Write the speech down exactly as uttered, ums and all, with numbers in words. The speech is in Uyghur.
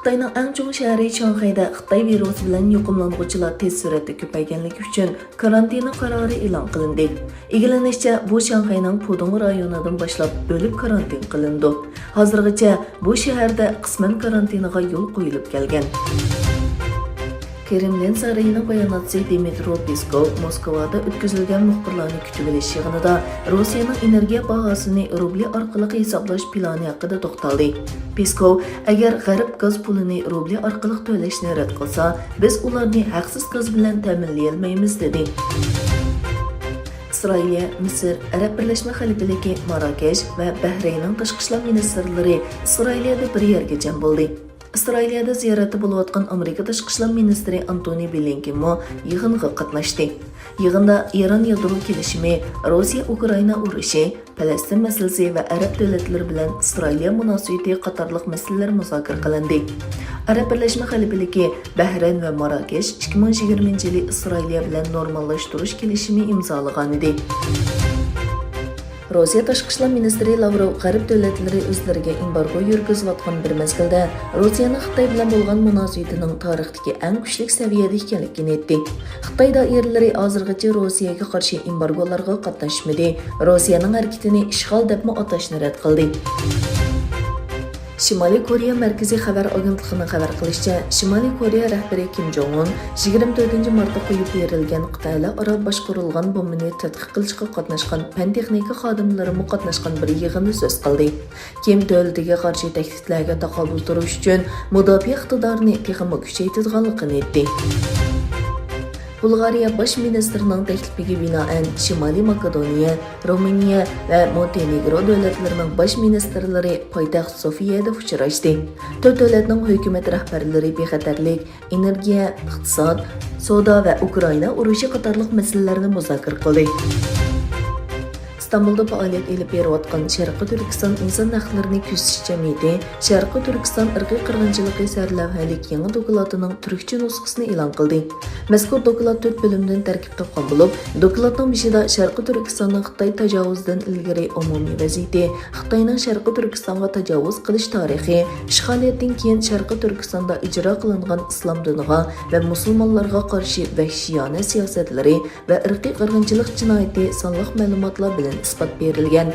خىتاينىڭ ئەڭ چوڭ شەھىرى شاڭخەيدە خىتاي ۋىرۇسى بىلەن يۇقۇملانغۇچىلار تېز سۈرئەتتە كۆپەيگەنلىكى ئۈچۈن كارانتىنا قارارى ئېلان قىلىندى. ئىگىلىنىشىچە، بۇ شاڭخەينىڭ پۇدۇڭ رايونىدىن باشلاپ بۆلۈپ كارانتىن قىلىنىدۇ. ھازىرغىچە بۇ شەھەردە قىسمەن كارانتىنىغا يول قويۇلۇپ كەلگەن. كرېملىن سارىيىنىڭ باياناتچىسى دىمىترو پېسكوۋ موسكۋادا ئۆتكۈزۈلگەن مۇخبىرلارنى كۈتۈۋېلىش يىغىنىدا روسىيەنىڭ ئېنېرگىيە باھاسىنى روبلى ئارقىلىق ھېسابلاش پىلانى ھەققىدە توختالدى. پېسكوۋ، ئەگەر غەرب گاز پۇلىنى روبلى ئارقىلىق تۆلەشنى رەت قىلسا، بىز ئۇلارنى ھەقسىز گاز بىلەن تەمىنلىيەلمەيمىز، دېدى. ئىسرائىلىيە، مىسىر، ئەرەب بىرلەشمە خەلىپىلىكى، ماراكەش ۋە بەھرەيننىڭ تاشقى ئىشلار مىنىستىرلىرى ئىسرائىلىيەدە بىر يەرگە جەم بولدى. ئىسرائىلىيەدە زىيارەتتە بولۇۋاتقان ئامېرىكا تاشقى ئىشلار مىنىستىرى ئانتونى بلىنكېنمۇ يىغىنغا قاتناشتى. يىغىندا ئىران يادرو كېلىشىمى، روسىيە-ئۇكرائىنا ئۇرۇشى، پەلەستىن مەسىلىسى ۋە ئەرەب دۆلەتلىرى بىلەن ئىسرائىلىيە مۇناسىۋىتى قاتارلىق مەسىلىلەر مۇزاكىرە قىلىندى. ئەرەب بىرلەشمە خەلىپىلىكى، بەھرەين ۋە ماراكەش ئىككى مىڭ يىگىرمىنچى يىلى ئىسرائىلىيە بىلەن نورماللاشتۇرۇش كېلىشىمى ئىمزالىغانىدى. روسىيە تاشقى ئىشلار مىنىستىرى لاۋروف غەرب دۆلەتلىرى ئۆزلىرىگە ئېمبارگو يۈرگۈزۈۋاتقان بىر مەزگىلدە، روسىيەنىڭ خىتاي بىلەن بولغان مۇناسىۋىتىنىڭ تارىختىكى ئەڭ كۈچلۈك سەۋىيەدە ئىكەنلىكىنى ئېيتتى. خىتاي دائىرىلىرى ھازىرغىچە روسىيەگە قارشى ئېمبارگولارغا قاتناشمىدى، روسىيەنىڭ ھەرىكىتىنى ئىشغال دەپمۇ ئاتاشنى رەت قىلدى. شىمالىي كورېيە مەركىزىي خەۋەر ئاگېنتلىقىنىڭ خەۋەر قىلىشىچە، شىمالىي كورېيە رەھبىرى كىم جوڭ ئۇن يىگىرمە تۆتىنچى مارتتا قويۇپ بېرىلگەن قىتئەلەر ئارا باشقۇرۇلغان بومبىنى تەتقىق قىلىشقا قاتناشقان پەن-تېخنىكا خادىملىرىمۇ قاتناشقان بىر يىغىندا سۆز قىلدى. كىم دۆلىتىگە قارشى تەھدىتلەرگە تاقابىل تۇرۇش ئۈچۈن مۇداپىئە ئىقتىدارىنى تېخىمۇ كۈچەيتىدىغانلىقىنى ئېيتتى. بۇلغارىيە باش مىنىستىرىنىڭ تەكلىپىگە بىنائەن، شىمالىي ماكېدونىيە، رومىنىيە ۋە مونتېنېگرو دۆلەتلىرىنىڭ باش مىنىستىرلىرى پايتەخت سوفىيەدە ئۇچراشتى. تۆت دۆلەتنىڭ ھۆكۈمەت رەھبەرلىرى بىخەتەرلىك، ئېنېرگىيە، ئىقتىساد، سودا ۋە ئۇكرائىنا ئۇرۇشى قاتارلىق مەسىلىلەرنى مۇزاكىرە قىلدى. ئىستانبۇلدا پائالىيەت ئېلىپ بېرىۋاتقان شەرقىي تۈركىستان ئىنسان ھەقلىرىنى كۆزىتىش جەمئىيىتى شەرقىي تۈركىستان ئىرقىي قىرغىنچىلىقى سەرلەۋھەلىك يېڭى دوكلاتىنىڭ تۈركچە نۇسخىسىنى ئېلان قىلدى. مەزكۇر دوكلات تۆت بۆلۈمدىن تەركىب تاپقان بولۇپ، دوكلاتنىڭ بېشىدا شەرقىي تۈركىستاننىڭ خىتاي تاجاۋۇزىدىن ئىلگىرى ئومۇمىي ۋەزىيىتى، خىتاينىڭ شەرقىي تۈركىستانغا تاجاۋۇز قىلىش تارىخى، ئىشغالىيەتتىن كېيىن شەرقىي تۈركىستاندا ئىجرا قىلىنغان ئىسلام دىنىغا ۋە مۇسۇلمانلارغا قارشى ۋەھشىيانە سىياسەتلىرى ۋە ئىرقىي قىرغىنچىلىق جىنايىتى سانلىق مەلۇماتلار بىلەن ئىسپات بېرىلگەن.